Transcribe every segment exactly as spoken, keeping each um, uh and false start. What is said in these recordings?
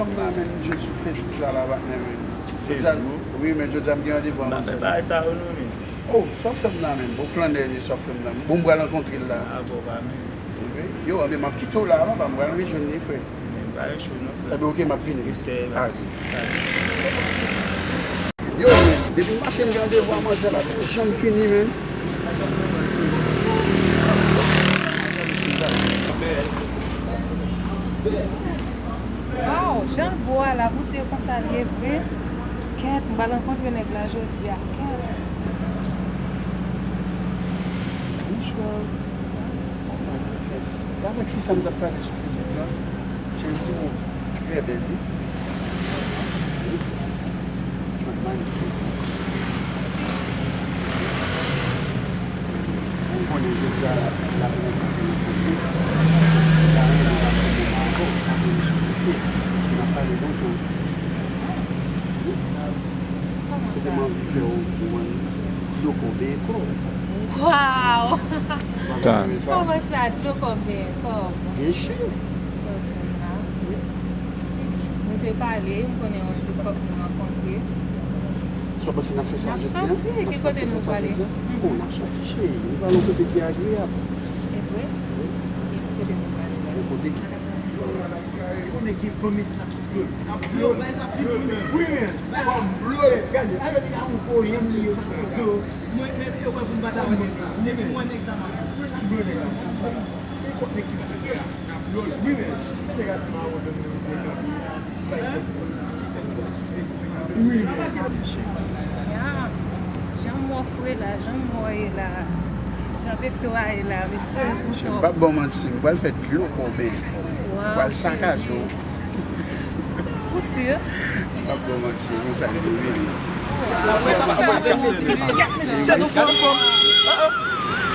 Fanm nan, men, m jwenn sou Facebook la, la, patnè, men. Sou Facebook? Wi, men jodi a m gen randevou a manzè. M pa fè bagay sa yo non, men. Oh, sa w ap fè m la, men. Bon, flannè li, sa w ap fè m la. Bon, m pral rankontre l la. A, bon, pa men. Wi. Yo, men m ap kite w la, papa, m pral rejwenn li, frè. Men, pa gen cho non, frè. Ebyen, oke, m ap vini. Respè, baz. Alright. Salut. Yo, men, depi maten m gen randevou a manzè la, li pa janm fini, men. Waw, jan l bo a la, poutye konsa l ye vre. Kèt, m pral rankontre nèg la jodi a. Kèt. Bonjou. Yes. Avèk fi sa m t ap pale sou Facebook la, cheri, li twò trè bèl, wi. Wi. Li twò magnifique. Ou konnen jodi a la, se pou la prezante yon kote. Ou ta renmen w ap fè demen ankò, ou ta konnen sou mesye. Paske m ap pale lontan. Wi. Kote m anvi fè w, ou wè, dlo kò benyen kò. Waw! Ou pa konn sa? Kòman sa, dlo kò benyen kò? Byensi. Sa w di m la. Wi. Nou te pale, m konnen yon jou fòk nou rankontre. Sa w panse n ap fè sa jodi a? N ap sòti, ki kote nou prale? Bon, n ap sòti, cheri. Nou prale yon kote ki agreyab. E vre? Wi. E ki kote nou prale la? Yon kote ki Konnen gen van mesi n ap blow l. N ap blow l. Wi, men. N ap blow l. Gade, avèk sa ou fè w, janm li yo, n ap blow l. Mwen, men, yo wè pou m pa ta wè nèg sa. Depi m wè nèg sa, m ap blow nèg la. Nenpòt nèg ki vin jwe a, n ap blow l. Wi, men. Nèg a di m a abandone yo, yo kanpe. Bay kòb pou li. Wi, men. Ya, jan m wè w fre la, jan m wè w ye la, jan Vecto a ye la, m espere konsa. M p ap ba w manti, m pral fè dlo kò benyen kò. Waw, m pral sakaje w. Ou si? M p ap ba w manti, se konsa li te vini. Jan nou fè anfòm.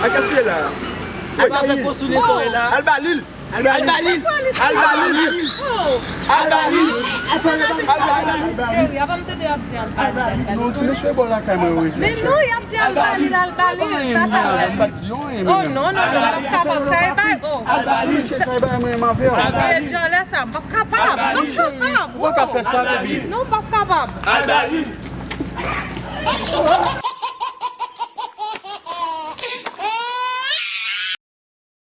A gaspiye la. Al ba fè gwo soulye sa w ye la. Al ba li l. Al ba li l. Al ba li l. Al ba li l. Al ba li l. Cheri, avan m tande y ap di al ba li l, al ba li l. Non, ti mesye bò lakay mwen, wi. Men non, y ap di al ba li l, al ba li l. Sa, sa vre. M pa t di yon anyen, oh, non, non, non, m p ap kapab. Sa e bay, oh. Al ba li l, se sa e bay mwen, m avè w. Al ba li l. Djòlè sa, m p ap kapab. M p ap kapab. Ou pa ka fè sa, baby. Non, m p ap kapab. Al ba li l.